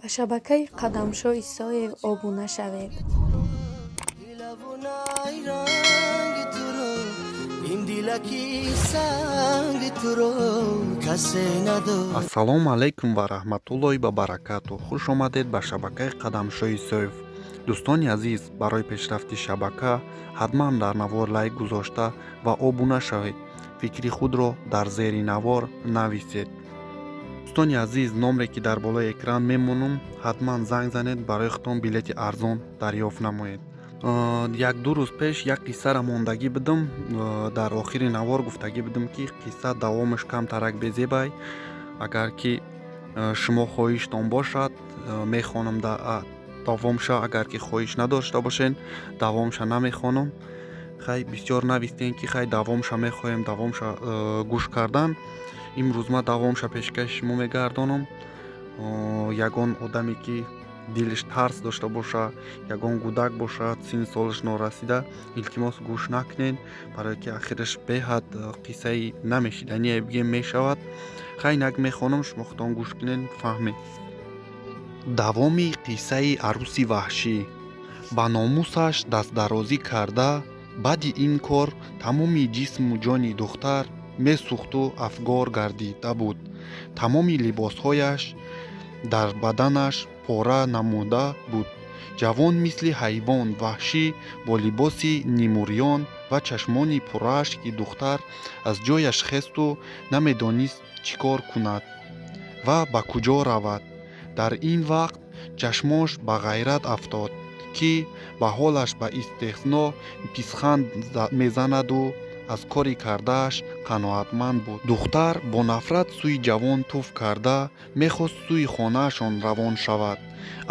Ба шабакаи Қадамшо Исоев обуна шавед. Ранги туро, ин дилаки санги туро касе надор. Ассалому алайкум ва раҳматуллоҳи ва баракату. Хуш омадед ба шабакаи Қадамшо Исоев. Дӯстони азиз, барои пешрафти шабака ҳатман дар навор лайк гузошта ва обуна шавед. Фикри худро дар зери навор нависед. Дӯстони азиз, номре ки дар болои экран мемонам, ҳатман занг занед, барои худтон билети арзон дарёфт намоед. Як-ду рӯз пеш як қиссара мондагӣ будам. Дар охири навор гуфтагӣ будам, ки қисса давомаш камтарак безебай. Агар ки шумо хоҳиштон бошад, мехонам давомша. Агар ки хоҳиш надошта бошед, давомша намехонам. Хай, бисёр навистем, ки хай, давомша мехоҳем, давомша гӯш кардан. Имрӯз ман давомша пешкаши шумо мегардонам. Ягон одаме ки дилиш тарс дошта боша, ягон гудак бошад, синни солаш норасида, илтимос, гӯш накунед, барое ки ахираш беҳад қиссаи намешидание бигем мешавад. Хай, инак мехонам, шумо худтон гӯш кунед, фаҳмед. Давоми қиссаи арӯси ваҳшӣ. Ба номусаш дастдарозӣ карда, баъди ин кор тамоми ҷисму ҷони духтар месӯхту афгор гардида буд. Тамоми либосҳояш дар баданаш пора намуда буд. Ҷавон мисли ҳайвон ваҳшӣ бо либоси нимурён ва чашмони пуррашки духтар аз ҷояш хесту намедонист, чӣ кор кунад ва ба куҷо равад. Дар ин вақт чашмош ба Ғайрат афтод, ки ба ҳолаш ба истиҳзо писханд мезанаду аз кори кардааш қаноатманд буд. Духтар бо нафрат сӯи ҷавон туф карда, мехост сӯи хонаашон равон шавад,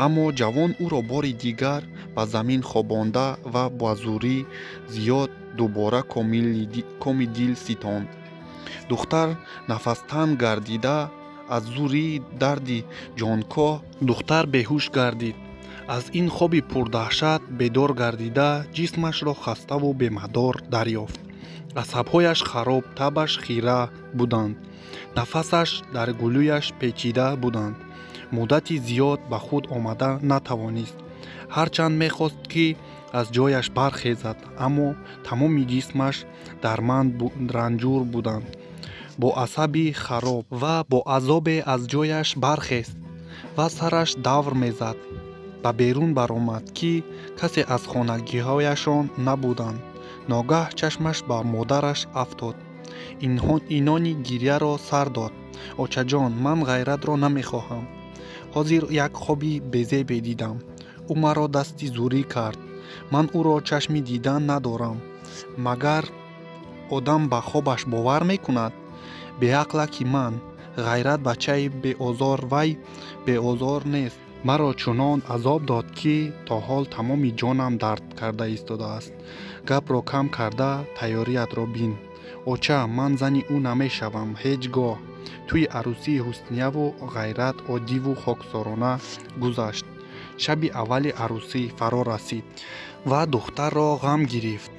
аммо ҷавон ӯро бори дигар ба замин хобонда ва ба зӯрӣ зиёд дубора коми дил ситонд. Духтар нафастанг гардида, аз зӯрии дарди ҷонкоҳ духтар беҳуш гардид. Аз ин хоби пурдаҳшат бедор гардида, ҷисмашро хаставу бемадор дарёфт. Асабҳояш хароб, табаш хира буданд, нафасаш дар гулӯяш печида буданд. Муддати зиёд ба худ омада натавонист. Ҳарчанд мехост, ки аз ҷояш бархезад, аммо тамоми ҷисмаш дарманд, ранҷур буданд. Бо асаби хароб ва бо азобе аз ҷояш бархест ва сараш давр мезад. Ба берун баромад, ки касе аз хонагиҳояшон набуданд. Ногаҳ чашмаш ба модараш афтод. Инони гирьяро сар дод: «Очаҷон, ман Ғайратро намехоҳам. Ҳозир як хоби безебе дидам. Ӯ маро дасти зӯрӣ кард. Ман ӯро чашми дидан надорам. Магар одам ба хобаш бовар мекунад? Беақла ки ман. Ғайрат бачаи беозор, вай беозор нест. Маро чунон азоб дод, ки то ҳол тамоми ҷонам дард карда истодааст. Гапро кам карда, тайёриятро бин. Оча, ман зани ӯ намешавам ҳеҷ гоҳ». Тӯи арӯсии Ҳуснияву Ғайрат оддиву хоксорона гузашт. Шаби аввали арӯсӣ фаро расид ва духтарро ғам гирифт.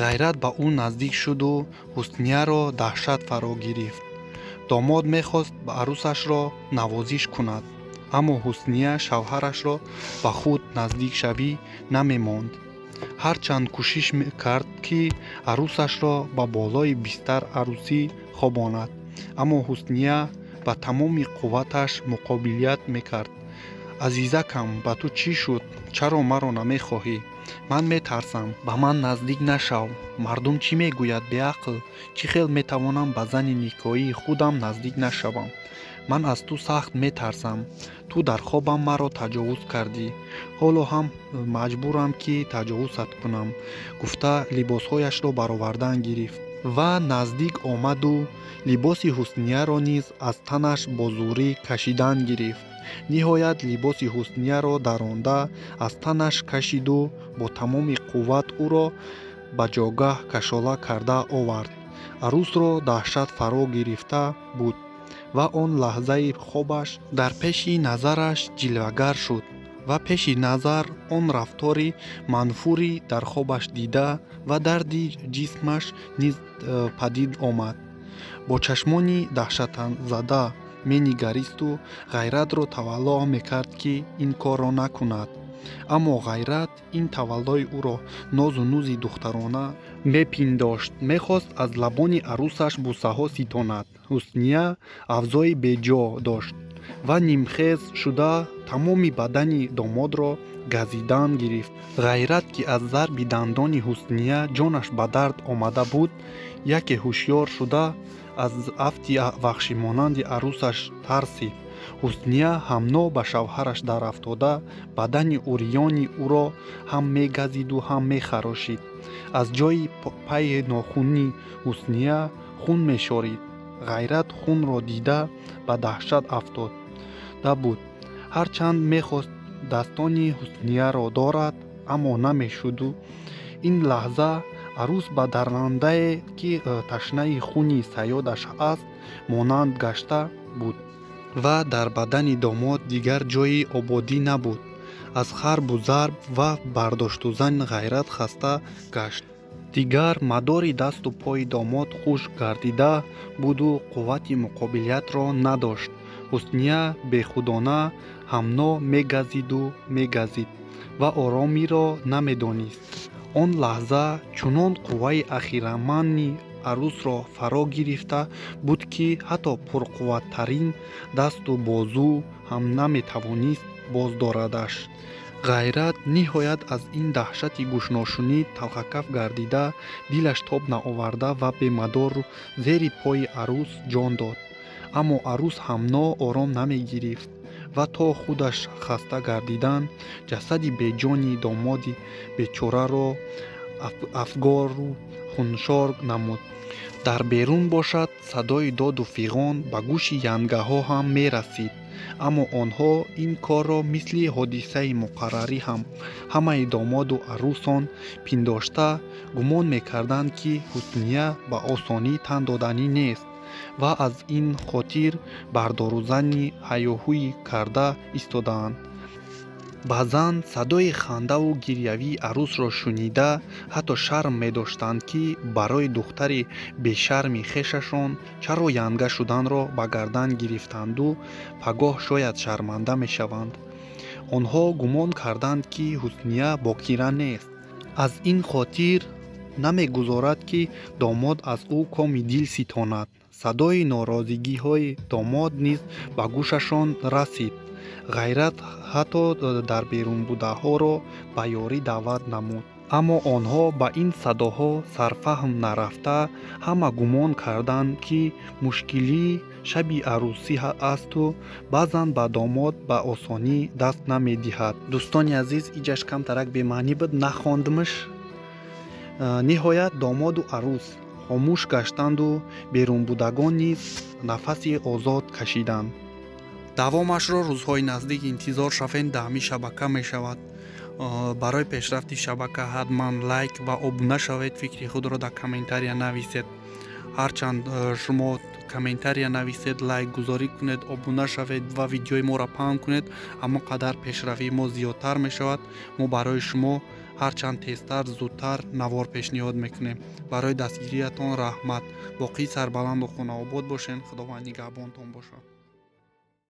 Ғайрат ба ӯ наздик шуду Ҳуснияро даҳшат фаро гирифт. Домод мехост арӯсашро навозиш кунад, аммо Ҳусния шавҳарашро ба худ наздикшавӣ намемонд. Ҳарчанд кӯшиш кард, ки арӯсашро ба болои бистар арӯсӣ хобонад, аммо Ҳусния ба тамоми қувваташ муқобилият мекард. «Азизакам, ба ту чӣ шуд? Чаро маро намехоҳӣ? Ман метарсам, ба ман наздик нашав. Мардум чӣ мегӯяд, беақл? Чӣ хел метавонам ба зани никоҳии худам наздик нашавам? Ман аз ту сахт метарсам. Ту дар хобам маро таҷовуз кардӣ. Ҳоло ҳам маҷбурам, ки таҷовузат кунам», гуфта, либосҳояшро баровардан гирифт ва наздик омаду либоси Ҳуснияро низ аз танаш бо зӯрӣ кашидан гирифт. Ниҳоят либоси Ҳуснияро даронда, аз танаш кашиду бо тамоми қувват ӯро ба ҷогаҳ кашола карда овард. Арӯсро даҳшат фаро гирифта буд ва он лаҳзаи хобаш дар пеши назараш ҷилвагар шуд ва пеши назар он рафтори манфури дар хобаш дида ва дарди ҷисмаш низ падид омад. Бо чашмони даҳшатзада менигаристу Ғайратро тавалло мекард, ки ин корро накунад. Аммо Ғайрат ин таваллои ӯро нозу нузи духтарона мепиндошт, мехост аз лабони арӯсаш бусаҳо ситонад. Ҳусния авзои беҷо дошт ва нимхез шуда тамоми бадани домодро газидан гирифт. Ғайрат, ки аз зарби дандони Ҳусния ҷонаш ба дард омада буд, яке ҳушёр шуда аз афти ваҳшимонанди арӯсаш тарсид. Ҳусния ҳамно ба шавҳараш дарафтода бадани урёни ӯро ҳам мегазиду ҳам мехарошид. Аз ҷои пайи нохуни Ҳусния хун мешорид. Ғайрат хунро дида ба даҳшат афтода буд. Ҳарчанд мехост дастони Ҳуснияро дорад, аммо намешуду. Ин лаҳза арӯс ба даррандае, ки ташнаи хуни саёдаш аст, монанд гашта буд ва дар бадани домод дигар ҷойи ободӣ набуд. Аз харбу зарб ва бардоштузан Ғайрат хаста гашт. Дигар мадори дасту пои домод хушк гардида буду қуввати муқобилиятро надошт. Ҳусния бехудона ҳамно мегазиду мегазид ва оромиро намедонист. Он лаҳза чунон қувваи ахирамани арӯсро фаро гирифта буд, ки ҳатто пурқувваттарин дасту бозу ҳам наметавонист боздорадаш. Ғайрат ниҳоят аз ин даҳшати гӯшношунид талхакаф гардида, дилаш тоб наоварда ва бемадор зери пои арӯс ҷон дод. Аммо арӯс ҳамно ором намегирифт ва то худаш хаста гардидан ҷасади беҷони домоди бечораро афгору хуншор намуд. Дар берун бошад садои доду фиғон ба гӯши янгаҳо ҳам мерасид, аммо онҳо ин корро мисли ҳодисаи муқаррарӣ ҳам ҳамаи домоду арӯсон пиндошта гумон мекарданд, ки Ҳусния ба осонӣ тан доданӣ нест ва аз ин хотир бардорузани ҳаёҳӯй карда истодаанд. Баъзан садои хандаву гирьявии арӯсро шунида ҳатто шарм медоштанд, ки барои духтари бешарми хешашон чаро янга шуданро ба гардан гирифтанду пагоҳ шояд шарманда мешаванд. Онҳо гумон карданд, ки Ҳусния бокира нест, аз ин хотир намегузорад, ки домод аз ӯ коми дил ситонад. Садои норозигиҳои домод низ ба гӯшашон расид. Ғайрат ҳатто дар берунбудаҳоро ба ёрӣ даъват намуд, аммо онҳо ба ин садоҳо сарфаҳм нарафта ҳама гумон карданд, ки мушкилии шаби арӯсӣ асту баъзан ба домод ба осонӣ даст намедиҳад. Дӯстони азиз, иҷаш камтарак бемаънӣ буд, нахондмш. Ниҳоят домоду арӯс хомӯш гаштанду берунбудагон низ нафаси озод кашиданд. Давомашро рӯзҳои наздик интизор шавед, даҳми шабака мешавад. Барои пешрафти шабака ҳатман лайк ва обуна шавед, фикри худро дар комментария нависед. Ҳарчанд шумо комментария нависед, лайк гузорӣ кунед, обуна шавед ва видеои моро паҳн кунед, ҳамон қадар пешравии мо зиёдтар мешавад. Мо барои шумо ҳарчанд тезтар, зудтар навор пешниҳод мекунем. Барои дастгириятон раҳмат. Боқӣ сарбаланду хонаобод бошед. Худованд нигаҳбонтон бошад.